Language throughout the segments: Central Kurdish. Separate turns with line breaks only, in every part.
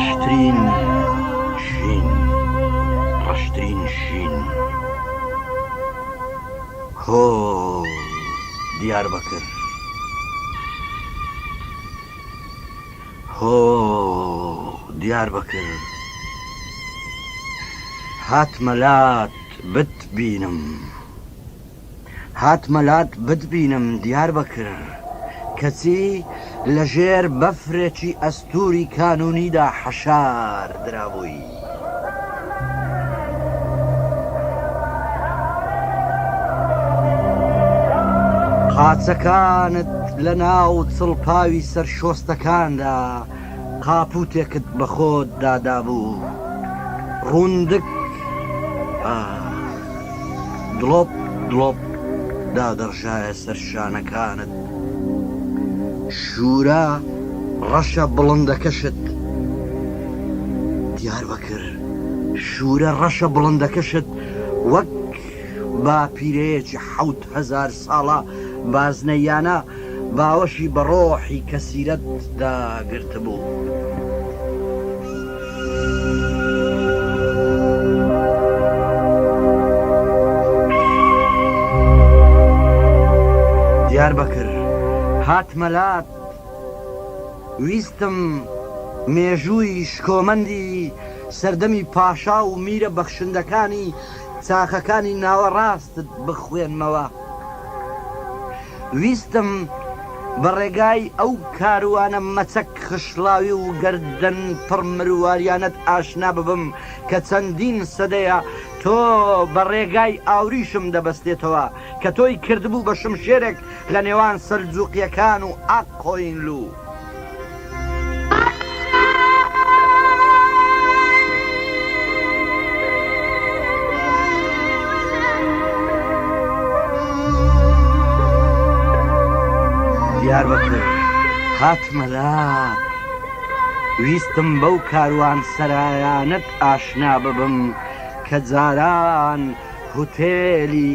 ڕەشترین شین، ڕەشترین شین. هۆ دیاربەکر. هۆ دیاربەکر. هاتمە لات بتبینم. هاتمە لات بتبینم دیاربەکر کەچی لە ژێر بەفرێکی ئەستووری کانوونیدا حەشار درابووی. قاچەکانت لە ناو چڵپاوی سەر شۆستەکاندا قاپووتێکت بە خۆتدا دابوو. ڕووندک ئاخ. دڵۆپ دڵۆپ دادەڕژایە سەر شانەکانت شوورا ڕەشە بڵندەکەشت دیاربەکر شوورە ڕەشە بڵندەکەشت وەک باپیرەیەکی 7000 ساڵە بازنەییانە باوەشی بە ڕۆحی کەسیرەت دا گرتبوو. دیاربەکر، هاتمە لات، ویستم مێژووی شکۆمەندی سەردەمی پاشا و میرە بەخشندەکانی چاخەکانی ناوەڕاستت بخوێنمەوە. ویستم بە ڕێگای ئەو کاروانە مەچەک خشڵاوی و گەردەن پڕ مرواریانەت ئاشنا ببم کە چەندین سەدەیە تۆ بە ڕێگای ئاوریشم دەبەستێتەوە کە تۆی کردبوو بە شمشێرێک لە نێوان سەلجوقیەکان و ئاق قۆینلو. دیاربەکر هاتمە لات ویستم بەو کاروان سەرایانەت ئاشنا ببم کە جاران هوتێلی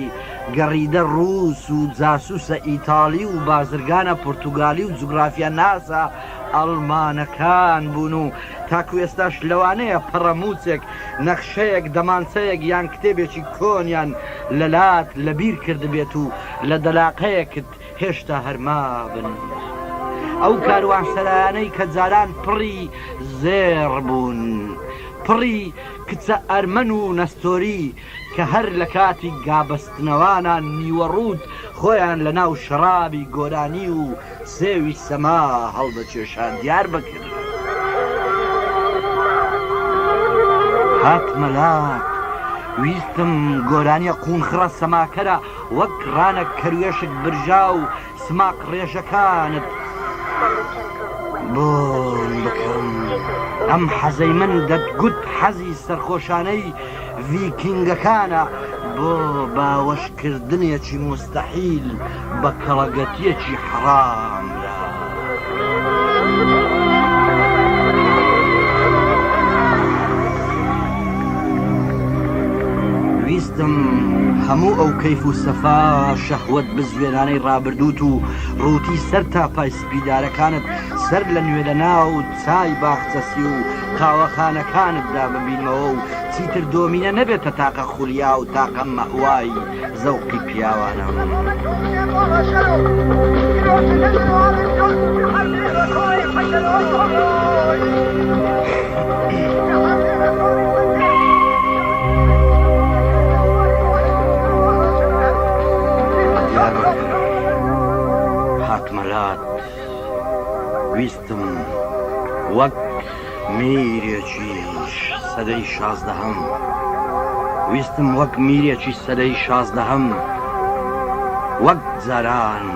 گەڕیدە ڕووس و جاسووسە ئیتاڵی و بازرگانە پورتوگالی و جوگرافیاناسە ئەڵمانەکان بوون و تاکو ئێستاش لەوانەیە پەڕەمووچێک، نەخشەیەک، دەمانچەیەک یان کتێبێکی کۆنیان لەلات لەبیر کردبێت و لە دەلاقەیەکت هێشتا هەر مابن. ئەو کاروانسەرایانەی کە جاران پڕی زێڕ بوون، پڕی کچە ئەرمەن و نەستۆری کە هەر لە کاتی گابەستنەوانا نیوەڕووت خۆیان لە ناو شەڕابی گۆرانی و سێوی سەما هەڵدەکێشا دیاربەکر هاتمە لات ویستم گۆرانیە قوونخڕە سەماکەرە وەک ڕانە کەروێشک برژاو سماق ڕێژەکانت بۆن بکەم ئەم حەزەی من دەتگوت حەزی سەرخۆشانەی ڤیکینگەکانە بۆ باوەشکردنێکی موستەحیل بە کەڵەگەتیەکی حەڕامدا. ویستم هەموو ئەو کەیف و سەفا شەهوەت بزوێنانەی ڕابردووت و ڕووتی سەر تا پای سپیدارەکانت سەر لە نوێ لە ناو چای باخچەسی و قاوەخانەکانتدا ببینمەوە و چیتر دۆمینە نەبێتە تاقە خولیا و تاقە مەئوای زەوقی پیاوانم. دیاربەکر هاتمە لات ویستم وەک میرێکی سەدەی شازدەهەم ویستم وەک میرێکی سەدەی شازدەهەم وەک جاران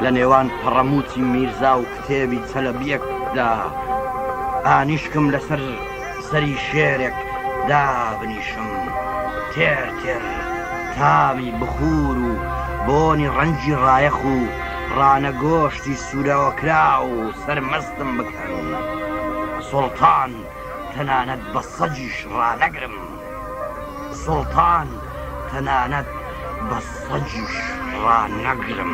لە نێوان پەڕەمووچی میرزا و کتێبی چەلەبیەکدا ئانیشکم لەسەر سەری شێرێک دابنیشم تێر تێر تامی بخوور و بۆنی ڕەنگی ڕایەخ و ڕانە گۆشتی سوورەوەکراو و سەرمەستم بکەن. سوڵتان تەنانەت بە سەگیش ڕانەگرم. سوڵتان تەنانەت بە سەگیش ڕانەگرم.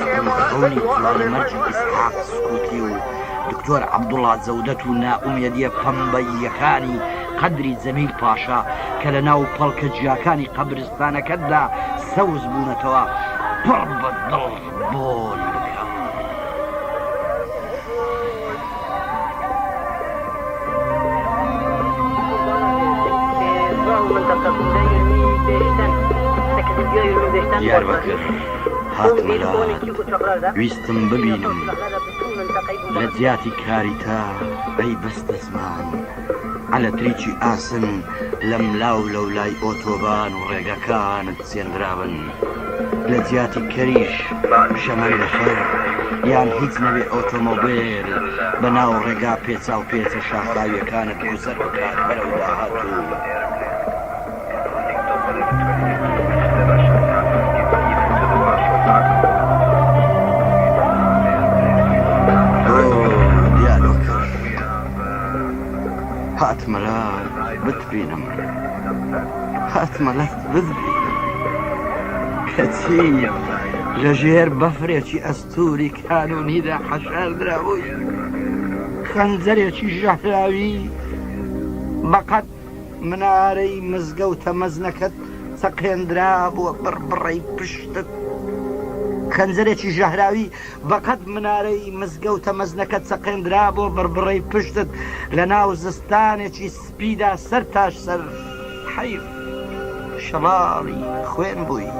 بکەم خەونی جوانەمەرگی ئیسحاق سکوتی و دکتۆر عەبدوڵا جەودەت و نائومێدیە پەمبەییەکانی قەدری جەمیل پاشا کە لە ناو پەڵکە جیاکانی قەبرستانەکەتدا سەوز بوونەتەوە پڕ بە دڵ بۆن بکەم. دیاربەکر هاتمە لات ویستم ببینم لە جیاتی کاریتە ئەی بەستەزمان عەلەتریکی ئاسن لەملاو لەولای ئۆتۆبان و ڕێگەکانت چێندرابن لە جیاتی کەریش شەمەندەفەر یان هیچ نەبێ ئۆتۆمۆبێل بە ناو ڕێگا پێچاوپێچە شاخاویەکانت گوزەر بکات بەرەو داهاتوو. تۆ دیاربەکر هاتمە لات بتبینم. هاتمە لات بتبینم کەچی لە ژێر بەفرێکی ئەستوری کانونیدا حەشار درابووی خەنجەرێکی ژەهراوی بەقەد منارەی مزگەوتە مەزنەکەت چەقێندرابووە بڕبڕەی پشتت خەنجەرێکی ژەهراوی بەقەد منارەی مزگەوتە مەزنەکەت چەقێندرابووە بڕبڕەی پشتت لەناو زستانێکی سپیدا سەر تاش سەر حەیف شەڵاڵی خوێن بووی.